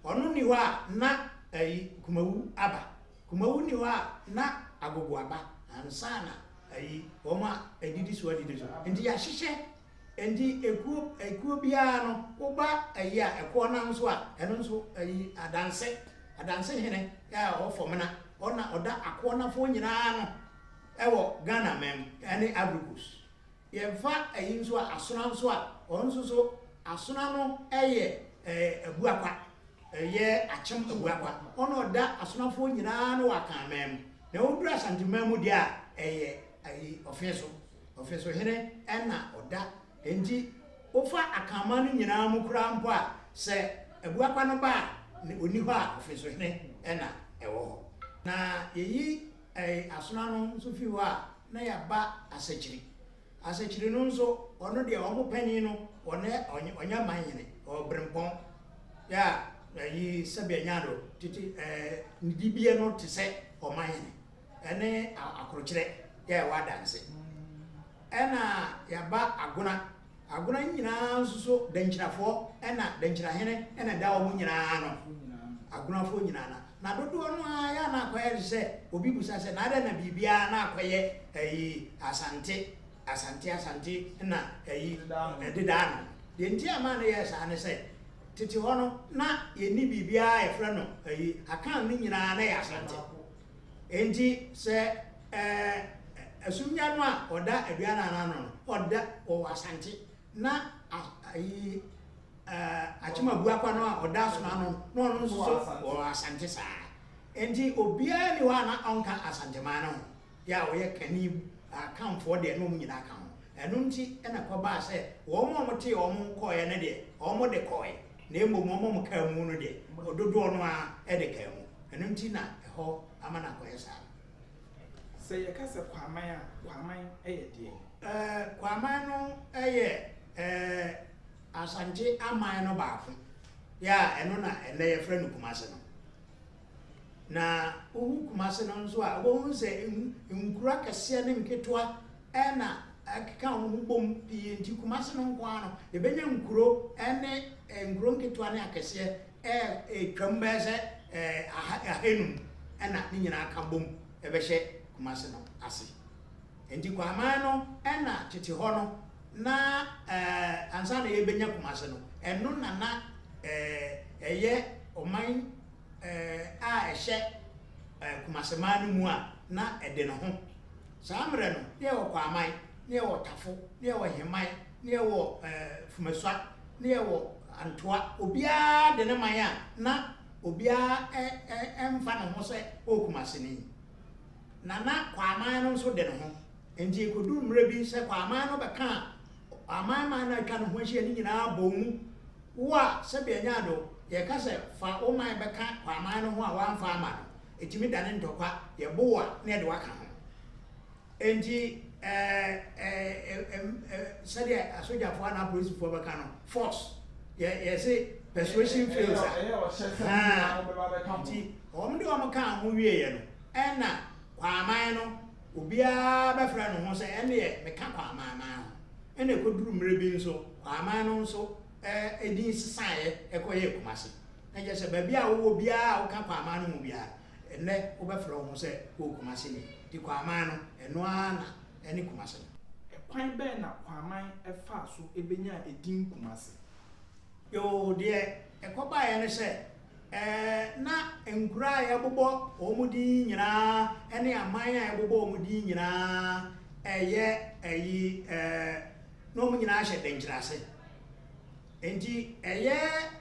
Ɔno nni hɔ a na ayi Kumawu aba. Kumawu nni hɔ a na Agogo aba ansa na ayi wɔn a ɛdidi so adidi so. Nti yɛahyehyɛ. Nti ekuo ekuo biara no woba ayi a ɛkoɔ no nso a ɛno nso ayi Adanse Adanse hene a ɔwɔ Fɔmena ɔna ɔda akoɔnafoɔ nyinaa ano. Ɛwɔ Ghana man mu ɛne Ivory Coast. Yɛfa ɛyi nso a Asona nso a ɔno nso so Asona no ɛyɛ ɛɛ Abuakwa ɛyɛ Akyem Abuakwa ɔno ɔda Asonafoɔ nyinaa no wɔ Akan man mu. Na woduru Asante man mu deɛ a ɛyɛ ɛyi Ɔfeso Ɔfeso hene ɛna ɔda. Enti wofa Akan man no nyinaa mu koraa mpo a sɛ Abuakwa no ba a ɔnni hɔ a Ɔfeso hene ɛna ɛwɔ hɔ. Na yɛyi Ɛɛ, asono ano nso fi hɔ a, na yɛaba Asakyiri. Asakyiri no nso, ɔno deɛ wɔn panin no, ɔnɛ ɔnyɛ manhene, ɔyɛ ɔberempɔn. Yɛ a, ayi sɛbea nyaado tete ɛɛ ne dibea no te sɛ ɔmanhene. Ɛne akorokyerɛ yɛ a ɛwɔ Adanse. Ɛna yɛaba Agona. Agona nyinaa nso so, Dankyirafoɔ ɛna Dankyirahene ɛna ɛda wɔn nyinaa ano. Agonafoɔ nyinaa na. Na dodoɔ no ara yɛ a na akɔyɛ te sɛ obi bisa sɛ na adɛn na biribiara na akɔyɛ ayi Asante, Asante, Asante na ayi ɛdeda ano. Deɛ nti a ɛmaa no yɛɛ saa ne sɛ tete hɔ no na yɛnni biribiara a yɛfrɛ no ayi Akan no nyinaa na ɛyɛ Asante. Enti sɛ ɛɛ Asumnya no a ɔda Aduana no ano no ɔda ɔwɔ Asante na ayi Akyem Abuakwa no a ɔda asono ano no, na ɔno nso so wɔ Asante saa. Enti obiara nni hɔ a na ɔnka Asanteman no ho, yɛ a ɔyɛ Kani Akanfoɔ deɛ na wɔn nyinaa ka ho. Ɛno nti na ɛkɔbaa sɛ wɔn a wɔtee wɔn ho kɔeɛ no deɛ, wɔde kɔeɛ, na mmom wɔn a wɔkaa mu no deɛ, dodoɔ no ara de kaa mu. Ɛno nti na ɛhɔ ama no akɔyɛ saa no. Sɛ yɛka sɛ Kwaman a, Kwaman yɛ deɛn? Kwaman no yɛ Asante aman no baako, yɛ a ɛno na ɛnnɛ yɛfrɛ no Kumase no. Na wohu Kumase no nso a, wobɛhu sɛ nkuro akɛseɛ ne nketewa na ɛkeka wɔn ho bom pii nti Kumase no nko ara no, yɛbɛnya nkuro ne nkuro nketewa ne akɛseɛ ɛretwam bɛyɛ sɛ ahanum na ne nyinaa ka bom bɛhyɛ Kumase no ase. Enti Kwaman no na tete hɔ no na ansa na yɛbɛnya Kumase no, ɛno na na ɛyɛ ɔman a ɛhyɛ Kumaseman no mu a na ɛde ne ho. Saa mmerɛ no, na yɛwɔ Kwaman, na yɛwɔ Tafo, na yɛwɔ Heman, na yɛwɔ Fumasua, na yɛwɔ. Antoa. Obiara de ne man a na obiara mfa ne ho sɛ ɔyɛ Kumaseni. Na na Kwaaman no nso de ne ho. Enti ɛkɔduruu mmerɛ bi sɛ Kwaaman no bɛkaa aman man no a atwa ne ho ahyia no nyinaa bɔɔ mu. Wo a sɛdeɛ ɛnyɛ ado, yɛka sɛ fa wo man bɛka Kwaaman no ho a woamfa amma no, ɛtumi dane ntɔkwa, yɛbo wo a na yɛde wo aka ho. Enti sɛdeɛ asogyafoɔ anaa apolisifoɔ bɛka no, force, yɛ yɛse persuasion fails a, haa, nti wɔn de wɔn kaa ho wieɛ no, ɛna Kwaaman no, obiara bɛfrɛ ne ho sɛ ɛnneɛ meka Kwaaman man ho. Ɛna ɛkɔduru mmerɛ bi nso, Kwaaman no nso din sesaeɛ kɔyɛɛ Kumasi. Na kyerɛ sɛ baabi a wowɔ biara a woka Kwaaman no ho biara, Ɛnnɛ wobɛfrɛ wo ho sɛ wowɔ Kumasi ni, nti Kwaaman no, ɛno ara na ɛne Kumasi no. Ɛkwan bɛn na Kwaaman faa so bɛnyaa edin Kumasi? Yoo, deɛ ɛkɔbaeɛ ne sɛ, ɛɛ, na nkuro a yɛbobɔ wɔn din yi nyinaa ne aman a yɛbobɔ wɔn din nyinaa ɛyɛ ayi, ɛɛ, na wɔn nyinaa hyɛ Denkyira ase. Enti ɛyɛ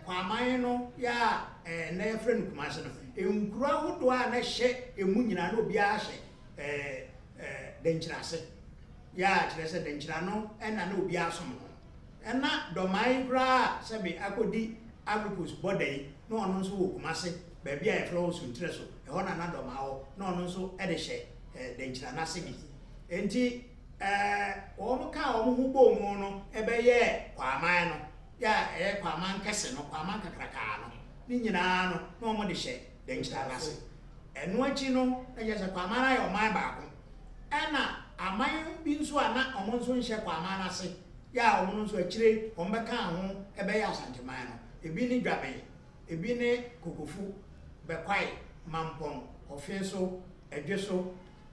Kwaman no yɛ a ɛnnɛ yɛfrɛ no Kumasi no, nkuro ahodoɔ a na ɛhyɛ ɛmu nyinaa na obiara hyɛ Denkyira ase. Yɛ a kyerɛ sɛ Denkyira no na na obiara som no. Ɛna Dɔmaa yi koraa a sɛbe akɔdi Ivory Coast bɔda yi, na ɔno nso wɔ Kumasi, baabi a yɛfrɛ hɔ Suntrɛ so, ɛhɔ na na Dɔmaa wɔ, na ɔno nso de hyɛ Denkyira no ase bi. Enti Wɔkaa wɔn ho bɔɔ mu no bɛyɛɛ Kwaaman no, yɛ a ɛyɛ Kwaaman kɛse no, Kwaaman kakrakaa no, ne nyinaa no, na wɔde hyɛ Dankyira no ase. Ɛno akyi no, na kyerɛ sɛ Kwaaman no ayɛ ɔman baako. Ɛna aman bi nso a na wɔn nso nhyɛ Kwaaman no ase, yɛ a wɔn nso akyire wɔbɛkaa ho bɛyɛɛ Asanteman no, ebi ne Dwaben, ebi ne Kokofu, Bɛkwae, Mampɔn, Ɔfeso, Ɛdweso,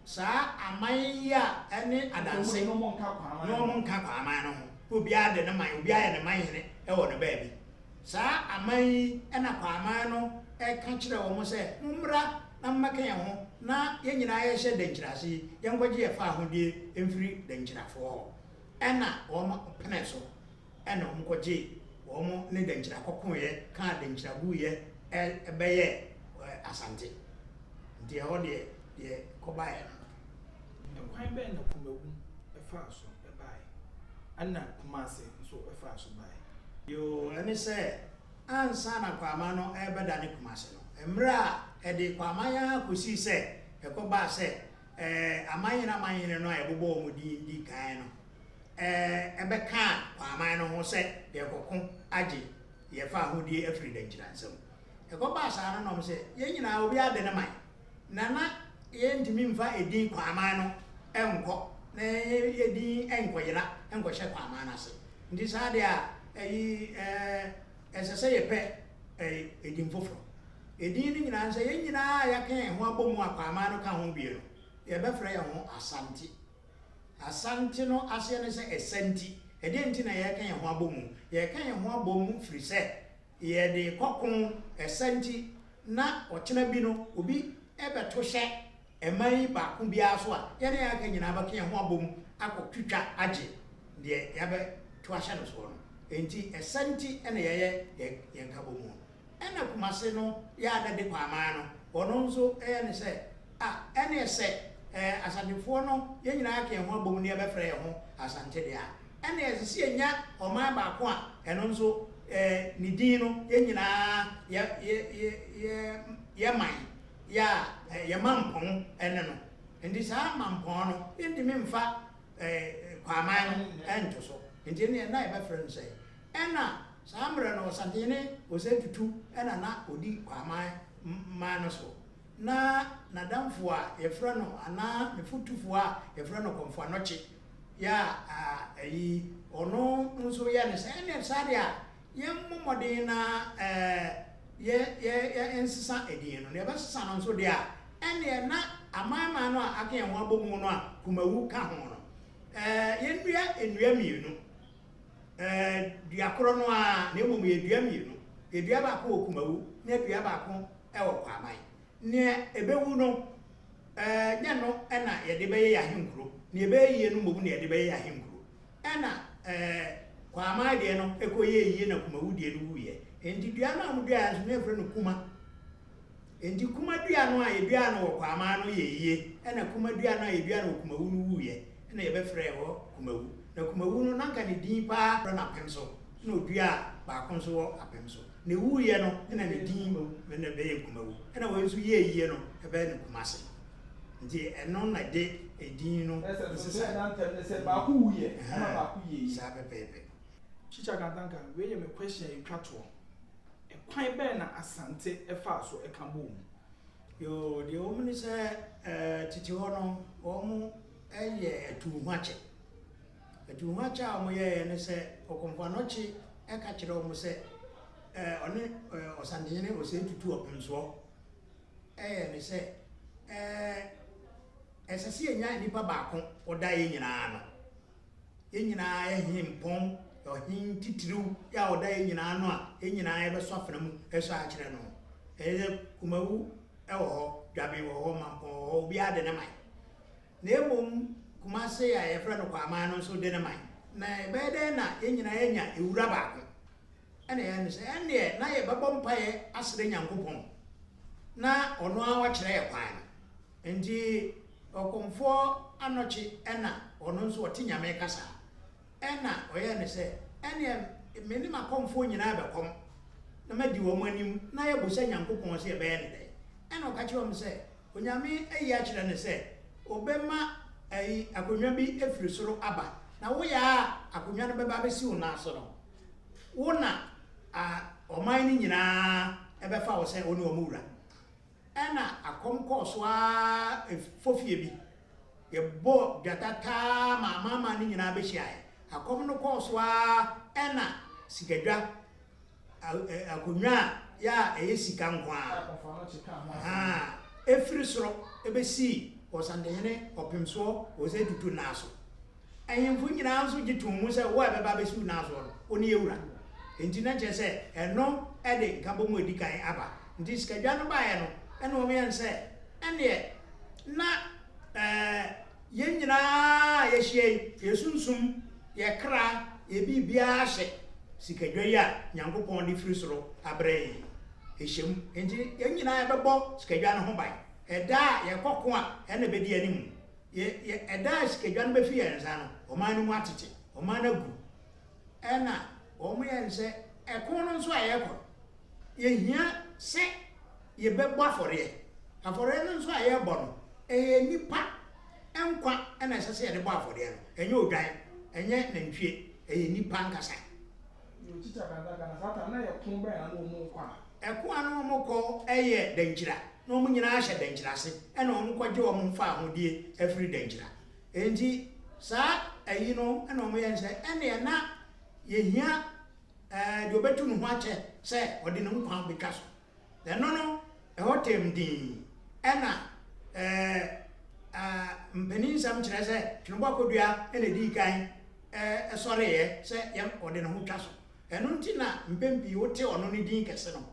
Saa aman yi a ɛne adanse na wɔn nka Kwaaman no ho, na obiara de ne man, obiara yɛ ne man hene wɔ ne baabi. Saa aman yi na Kwaaman no ka kyerɛɛ wɔn sɛ, Mommra na mommɛka yɛn ho na yɛn nyinaa yɛnhyɛ Dankyira ase yi, yɛnkɔgye yɛn fawohodie mfiri Dankyirafoɔ hɔ. Ɛna wɔn penee so. Ɛna wɔn kɔgyee wɔn ne Dankyira kɔkoeɛ kaa Dankyira guiɛ bɛyɛɛ Asante. Nti ɛhɔ deɛ deɛ kɔbaeɛ no. Ɛkwan bɛn na Kumawu faa so baeɛ? Ɛna Kumase nso faa so baeɛ? Yoo, ɛne sɛ ansa na Kwama no rebɛdane Kumase no, mmerɛ a ɛde Kwama yi ara kɔsii sɛ ɛkɔbaa sɛ amanhene amanhene no a yɛbobɔɔ wɔn din dii kan no bɛkaa Kwaaman no ho sɛ yɛrekɔko agye yɛn fawohodie afiri Dankyira nsam. Ɛkɔbaa saa no na wɔn sɛ yɛn nyinaa obiara de ne man, na na yɛntumi mfa edin Kwaaman no nkɔ na yɛn edin nkɔyera nkɔhyɛ Kwaaman no ase. Nti saa deɛ a ɛyi ɛsɛ sɛ yɛpɛ edin foforɔ. Edin no nyinaa ne sɛ yɛn nyinaa a yɛaka yɛn ho abɔ mu a Kwaaman no ka ho bie no, yɛbɛfrɛ yɛn ho Asante. Asante no aseɛ ne sɛ ɛsa nti. Ɛdeɛn nti na yɛreka yɛn ho abɔ mu? Yɛreka yɛn ho abɔ mu firi sɛ yɛde rekɔko ɛsa nti na ɔkyena bi no obi bɛto hyɛ ɛman yi baako biara so a, yɛn a yɛaka nyinaa bɛka yɛn ho abɔ mu akɔtwitwa agye deɛ yɛabɛto ahyɛ no soɔ no. Enti ɛsa nti na yɛyɛ yɛn nkabɔmu no. Ɛna Kumase no yɛ a na de Kwaaman no, ɔno nso yɛ ne sɛ, ah, ɛneɛ sɛ eh, Asantefoɔ no yɛn nyinaa aka yɛn ho abom na yɛbɛfrɛ yɛn ho Asante deɛ a, ɛneɛ ɛsɛ sɛ yɛnya ɔman baako a ɛno nso eh, ne din no yɛn nyinaa yɛ, yɛ, yɛ, yɛ, yɛ man, yɛ a eh, yɛ mampɔn ne no. Nti saa mampɔn no, yɛntumi mfa eh, Kwaaman no nto so. Nti ɛneɛ na yɛbɛfrɛ no sɛn? Ɛna saa mmerɛ no Ɔsantehene Osei Tutu na na ɔdi Kwaman man no so. Na n'adamfo a yɛfrɛ no anaa ne fotufoɔ a yɛfrɛ no Kɔmfo Anɔkye yɛ a ayi ɔno nso yɛ no sɛ ɛneɛ saa deɛ a yɛmmɔ mmɔden na yɛ yɛ yɛ nsesa edin no. Na yɛbɛsesa no nso deɛ a ɛneɛ na aman man no a aka yɛn ho abɔ mu no a Kumawu ka ho no yɛnnua nnua mmienu. Ɛɛ, dua korɔ no ara, na mmom yɛ dua mmienu. Yɛ dua baako wɔ Kumawu, na dua baako wɔ Kwaman. Nea ɛbɛwu no, ɛɛ, nyɛ no na yɛde bɛyɛ yɛn ahenkuro. Nea ɛbɛyɛ yie no mmom na yɛde bɛyɛ yɛn ahenkuro. Ɛna, ɛɛ, Kwaman deɛ no kɔyɛɛ yie na Kumawu deɛ no wuiɛ. Enti dua no a wɔduaeɛ nso na yɛfrɛ no kuma. Enti kuma dua no a yɛduaa no wɔ Kwaman no yɛɛ yie, ɛna kuma dua no a yɛduaa no wɔ Kumawu no wuiɛ, ɛna yɛbɛfrɛɛ hɔ Kumawu. Na Kumawu no, na anka ne din pa ara frɛ no Apemso, ɛna ɔduaa baako nso wɔ Apemso. Na ɛwuiɛ no, ɛna ne din na ɛbɛyɛɛ Kumawu. Ɛna wei nso yɛɛ yie no, ɛbɛyɛ no Kumase. Nti ɛno na ɛde edin no Ɛsɛ nso nsesaeɛ. sɛ na ntɛm ne sɛ baako wuiɛ ɛna baako yɛɛ yie. Saa pɛpɛɛpɛ. Kyikyɛ Kantanka, wei yɛ me question a ɛtwa toɔ. Ɛkwan bɛn na Asante faa so ka bɔɔ mu? Yoo, deɛ ɛwɔ mu ne sɛ, tete hɔ no, wɔyɛ atuwohoakyɛ. Atuwohoakyɛ a wɔyɛeɛ ne sɛ, Ɔkɔmfo Anɔkye ka kyerɛɛ wɔn sɛ, ɔne Ɔsantehene Osei Tutu Ɔpemsoɔ yɛ ne sɛ, ɛsɛ sɛ yɛnya nipa baako ɔda yɛn nyinaa ano. Yɛn nyinaa yɛ hempɔn, ɔhen titiriw a ɔda yɛn nyinaa ano a yɛn nyinaa yɛbɛsɔ afena mu sɔ akyerɛ no. Ɛyɛ sɛ Kumawu wɔ hɔ, Dwaben wɔ hɔ, Mampɔn wɔ hɔ, obiara de ne man. Na mmom Kumase a yɛfrɛ no Kwaman no nso de ne man. Na ɛbɛyɛ dɛn na yɛn nyinaa yɛanya ewura baako? Ɛna yɛn no sɛ, ɛnneɛ na yɛbɛbɔ mpaeɛ asrɛ Nyankopɔn na ɔno ara wakyerɛ yɛn kwan no. Enti ɔkomfoɔ Anɔkye ɛna ɔno nso ɔte Nyame kasa ɛna ɔyɛɛ no sɛ, ɛneɛ me ne m'akɔmfoɔ nyinaa bɛkɔm na madi wɔn anim na yɛabusa Nyankopɔn sɛ yɛbɛyɛ no dɛn. Ɛna ɔka kyerɛɛ wɔn sɛ, Onyame ayi akyerɛ no sɛ ɔbɛma ayi akonnwa bi afiri soro aba, na woyɛ a akonnwa no bɛba abɛsi wo nan so no, wo na a ɔman no nyinaa bɛfa wo sɛ wo ne wɔn wura. Ɛnna akɔm kɔɔ so ara fofie bi. Yɛbɔɔ gyata taa ma amanaman no nyinaa bɛhyiaeɛ. Akɔm no kɔɔ so ara ɛnna sikadwa, akonnwa a yɛ a ɛyɛ sika nko ara, ɛfiri soro bɛsii Ɔsantehene Ɔpemsoɔ Osei Tutu nan so. Ahemfo nyinaa nso gye too mu sɛ wo a ɛbɛba abɛsi wo nan soɔ no, wo ne yɛn wura. Enti na kyerɛ sɛ ɛno de nkabom a ɛdi kan aba. Nti sikadwa no baeɛ no, ɛna wɔyɛ no sɛ ɛnneɛ na yɛn nyinaa a yɛahyia yi, yɛn sunsum, yɛn kra, yɛn biribiara hyɛ sikadwa yi a Nyankopɔn de firi soro abrɛ yɛn yi, ɛhyɛ mu. Enti yɛn nyinaa yɛbɛbɔ sikadwa no ho ban. Ɛda a yɛkɔ ko a, ɛna ɛbɛdi anim. Yɛ, yɛ, ɛda a sikadwa no bɛfi yɛn nsa no, ɔman no mu atete, ɔman no agu. Ɛna wɔyɛ no sɛ, ɛko no nso a yɛrekɔ no, yɛhia sɛ yɛbɛbɔ afɔreɛ. Afɔreɛ no nso a yɛrebɔ no, ɛyɛ nnipa nkwa na ɛsɛ sɛ yɛde bɔ afɔreɛ no, ɛnyɛ odwan, ɛnyɛ nantwie, ɛyɛ nnipa ankasa. Ɛko a na wɔkɔ yɛ Dankyira, na wɔn nyinaa hyɛ Dankyira ase, ɛna wɔkɔgye wɔn fawohodie afiri Dankyira. Enti saa ayi no na wɔyɛ no sɛ ɛnneɛ na yɛhia deɛ ɔbɛtu ne ho akyɛ sɛ ɔde ne nkwa bɛtwa so. Ɛno no, ɛhɔ tɛm dinn. Ɛna mpanin nsɛm kyerɛ sɛ Twenebɔ Akodua na ɛdii kan sɔreeɛ sɛ ɔde ne ho twa so. Ɛno nti na mpɛn pii wote ɔno ne din kɛse no.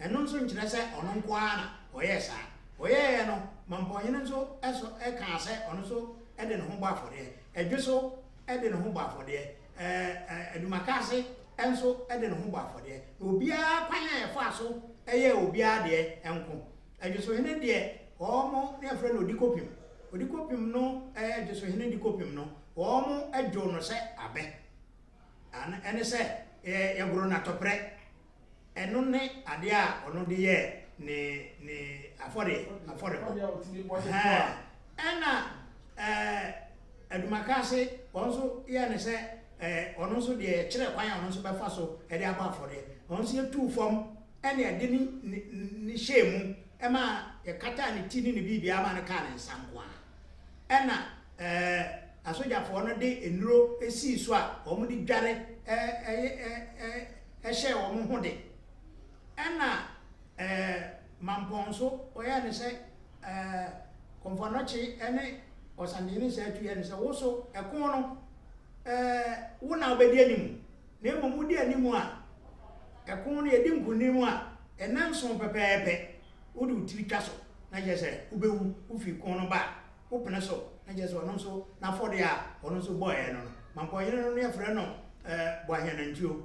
Ɛno nso nkyerɛ sɛ ɔno nko ara na ɔyɛɛ saa. Ɔyɛeɛ no, Mampɔnhene nso sɔ kaa sɛ ɔno nso de ne ho bɔ afɔdeɛ. Ɛdwe so de ne ho bɔ afɔdeɛ. Adumakaase nso de ne ho bɔ afɔdeɛ. Na obiara kwan a yɛfaa so yɛɛ obiara deɛ nko. Ɛdwesohene deɛ, wɔn na yɛfrɛ no Odikopim. Odikopim no, Ɛdwesohene Dikopim no, wɔdwoo no sɛ abɛ. An, ɛne sɛ, yɛ, yɛgoro no atɔprɛ. Ɛno ne adeɛ a ɔno de yɛɛ ne, ne afɔreɛ, afɔrebɔ. Ɛhɛn. Ɛna, ɛɛ, Adumakaase, wɔn nso yɛɛ no sɛ, ɛɛ, ɔno nso deɛ yɛkyerɛ kwan a ɔno nso bɛfa so de abɔ afɔreɛ. Ɔno nso yɛtuu fam ɛna yɛde ne, ne, ne hyɛɛ mu, ɛma yɛkataa ne ti ne ne biribiara maa no kaa ne nsa nko ara. Ɛna asogyafoɔ no de nnuro sii so a wɔde dware hyɛɛ wɔn ho de. Ɛna Mampɔn nso wɔyɛɛ no sɛ Komfo Anokye ne Ɔsantehene Nsaa Tu yɛɛ no sɛ wo so ɛko no wo na wobɛdi anim na mmom wodi anim a ɛko no yɛdi nkonim a nnanson pɛpɛɛpɛ wode wo tiri twa so na kyerɛ sɛ wobɛwu, wofi ko no ba a, wopene so na kyerɛ sɛ ɔno nso n'afɔdeɛ a ɔno nso bɔeɛ no no, Mampɔhene no no yɛfrɛ no Boaheanantuo.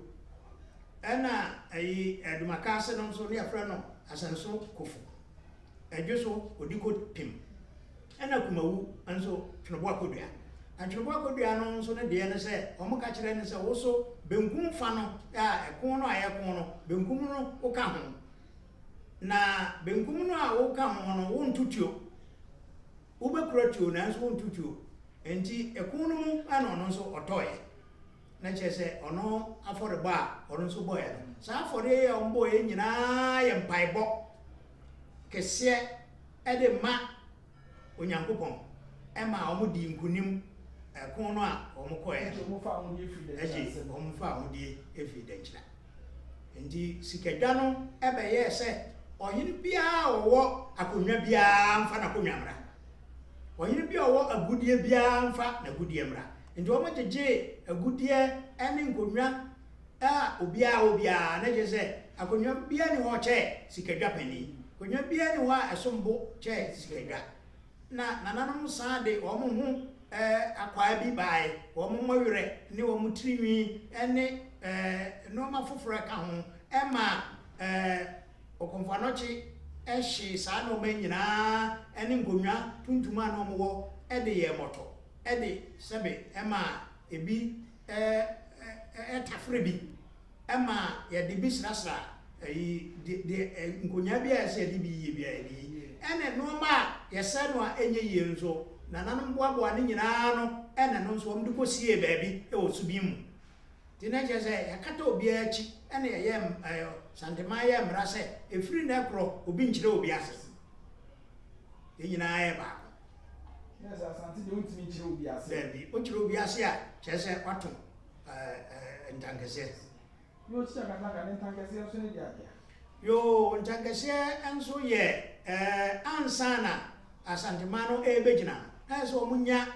Ɛna ayi Adumakaase no nso ne yɛfrɛ no Asɛnso Kofo. Ɛdwo so Odiko Pem. Ɛna Kumawu nso Tweneboa Kodua. Na Tweneboa Kodua no nso ne deɛ ne sɛ wɔn ka kyerɛ no sɛ wo so benkum fa no a ɛko no a yɛko no benkum no woka ho. Na benkum no a woka ho no wonto tuo. Wobɛkura tuo nanso wonto tuo. Enti ɛko no mu na ɔno nso ɔtɔeɛ. Na kyerɛ sɛ ɔno afɔrebɔ a ɔno nso bɔeɛ no, saa afɔreɛ yi a wɔbɔeɛ nyinaa yɛ mpaebɔ kɛseɛ de ma Onyankopɔn ma wɔdii nkonim ɛko no a wɔkɔeɛ no. Ɛgye wɔn faa ahodie firii dɛnkyira. Enti sikadwa no bɛyɛɛ sɛ ɔhene biara a ɔwɔ akonnwa biara mfa n'akonnwa mmra. Ɔhene bi a ɔwɔ agudeɛ biara mfa n'agudeɛ mmra. Enti wɔgyegyee agudeɛ ne nkonnwa a obiara wɔ biara, na kyerɛ sɛ akonnwa biara nni hɔ kyɛɛ sikadwa panin. Akonnwa biara nni hɔ a ɛsom bo kyɛɛ sikadwa. Na nananom san de wɔn ho akwaa bi bae, wɔn mmɔwerɛ ne wɔn tirinwi ne nneɛma foforɔ a ɛka ho maa Okomfo Anokye hyee saa nnoɔma yi nyinaa ne nkonnwa tuntum a na wɔwɔ de yɛɛ mmɔtɔ de sɛbe maa ebi tafere bi ma yɛde bi srasra ayi de de nkonnwa bi a ɛsɛ yɛde bi yie bi a yɛde yi ɛna nnoɔma a yɛsɛ no a ɛnyɛ yie nso nananom boaboa ne nyinaa ano ɛna ɛno nso wɔn de kɔ sie baabi wɔ subin mu. Nti na kyerɛ sɛ yɛakata obiara akyi ɛna yɛyɛ Santeman yɛɛ mmara sɛ ɛfiri nnɛ korɔ obi nkyerɛ obi ase. Yɛn nyinaa yɛ baako. Na sɛ Asante deɛ wontumi nkyerɛ obi ase. Daabi, wokyerɛ obi ase a kyerɛ sɛ woato ntankɛseɛ. Yoo Kyikyɛ Kantanka ne ntankɛseɛ nso ne deɛ adeɛ. Yoo ntankɛseɛ nso yɛ ansa na Asanteman no ɛrebɛgyina no na ayɛ sɛ wɔn nya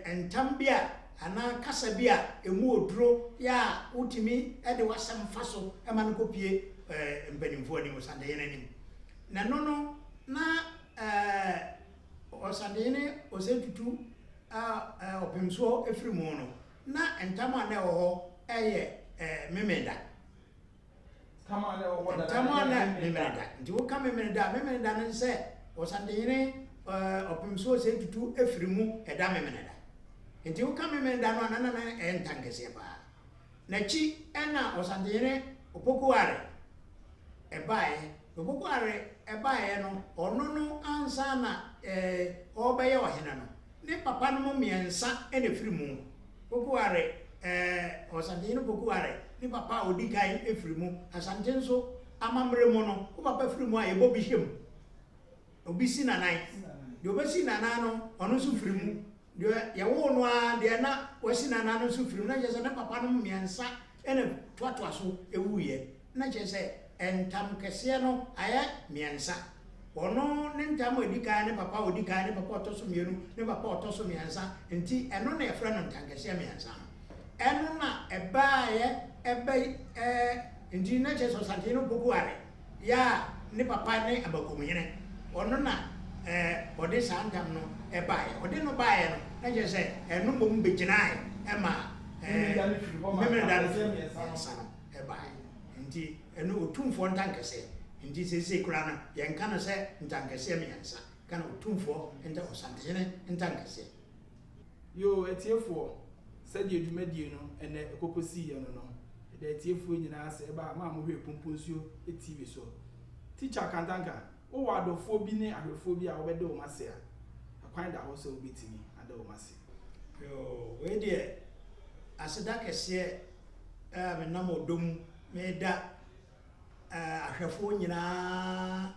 ntam bi a anaa kasa bi a ɛmu oduro yɛ a wotumi de w'asɛm fa so ma no kɔpue mpanimfoɔ anim, Ɔsantehene anim. Na ɛno no na Ɔsantehene Osei Tutu a ɔpemsoɔ firi mu no, na ntam a na ɛwɔ hɔ yɛ Memeneda. Ntam a na ɛwɔ hɔ dada Ntam a na Memeneda. Nti woka Memeneda a, Memeneda no ne sɛ Ɔsantehene Ɔpemsoɔ Osei Tutu firi mu ɛda Memeneda. Nti woka Memeneda no a, na na ɛyɛ ntankɛseɛ paa. N'akyi na Ɔsantehene Opoku Are baeɛ. Opoku Are baeɛ no, ɔno no ansa na ɔrebɛyɛ ɔhene no, ne papa nom mmiɛnsa na ɛfiri mu. Opoku Are, Ɔsantehene Opoku Are, ne papa a ɔdi kan firi mu. Asante nso amammerɛ mu no, wo papa firi mu a, yɛbɔ bi hyɛ mu. Obi si n'anan. Deɛ ɔbɛsi n'anan no, ɔno nso firi mu. Deɛ yɛwoo no ara, deɛ na wasi n'anan no nso firi mu. Na kyerɛ sɛ ne papa nom mmiɛnsa na toatoa so wuiɛ. Na kyerɛ sɛ ntam kɛseɛ no ayɛ mmiɛnsa. Ɔno ne ntam a ɛdi kan, ne papa a ɔdi kan, ne papa a ɔtɔ so mmienu, ne papa a ɔtɔ so mmiɛnsa. Nti ɛno na yɛfrɛ no ntankɛseɛ mmiɛnsa no. Ɛno na ɛbaeɛ ɛbɛ ɛɛ nti na kyerɛ sɛ Ɔsantehene Opoku Are Yɛ a ne papa ne Abakomhene, ɔno na ɔde saa ntam no baeɛ. Ɔde no baeɛ no, na kyerɛ sɛ ɛno mmom bɛgyinaeɛ maa Memeneda no firi hɔ mmiɛnsa no baeɛ. Nti ɛno Otumfoɔ ntankɛseɛ. Nti seesei koraa no, yɛnka no sɛ ntankɛseɛ mmiɛnsa, yɛka no Otumfoɔ nta, Ɔsantehene ntankɛseɛ. Yoo atiefoɔ, sɛdeɛ dwumadie no ɛnɛ ɛkɔkɔsiiɛ no no, yɛda atiefoɔ nyinaa ase ɛba a mo a mohwɛ Pomponsuo TV so. Teacher Kantanka, wowɔ adɔfoɔ bi ne ahwɛfoɔ bi a wobɛda wɔn ase a, ɛkwan da hɔ sɛ wobɛtumi ada wɔn ase. Yoo, wei deɛ aseda kɛseɛ a menam ɔdɔ mu meda ahwɛfoɔ nyinaa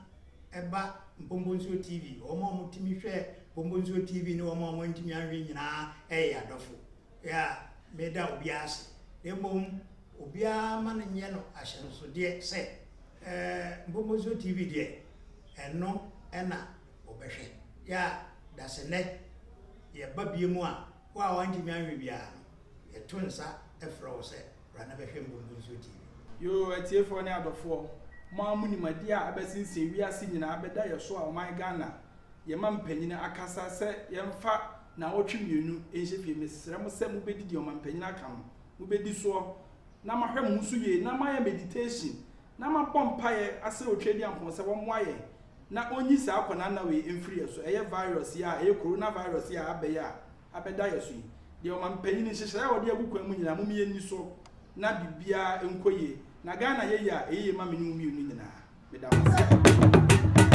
ɛba Mpɔmpɔnsuo TV, wɔn a wɔtumi hwɛ Mpɔmpɔnsuo TV ne wɔn a wɔantumi anhwɛ nyinaa yɛ adɔfo. Yɛ a meda obiara ase. Na mmom obiara ma no nyɛ no ahyɛnsodeɛ sɛ Mpɔmpɔnsuo TV deɛ ɛno na wɔbɛhwɛ. Yɛ a dasennɛ yɛba bie mu a, wo a woantumi anhwɛ biara no, yɛto nsa frɛ wo sɛ Bra na bɛhwɛ Mbombo-Nsuo TV. Yoo atiefoɔ ne adɔfoɔ, mo ara mo nim adeɛ a abɛsensɛn wiase nyinaa abɛda yɛ so a ɔman Ghana yɛ ma mpanyini akasa sɛ yɛmfa Naawɔtwe mmienu nhyɛ fie. Mesrɛ mo sɛ mobɛdi deɛ ɔmanpanyin aka no, mobɛdi soɔ na moahwɛ mo ho so yie na moayɛ meditation na moabɔ mpaeɛ asrɛ Otweaduampɔn sɛ wɔmmoa yɛn na ɔnyi saa kɔnanna wei mfiri yɛ so. Ɛyɛ virus yi a ɛyɛ corona virus yi a abɛyɛ a abɛda yɛ so yi. Deɛ ɔmanpanyin nhyehyɛeɛ a wɔde agu kwan mu nyinaa, mom yɛnni so na biribiara nkɔ yie. Na Ghana yɛ yie a, ɛyɛ yie ma me ne wo mmienu nyinaa. Meda mo ase.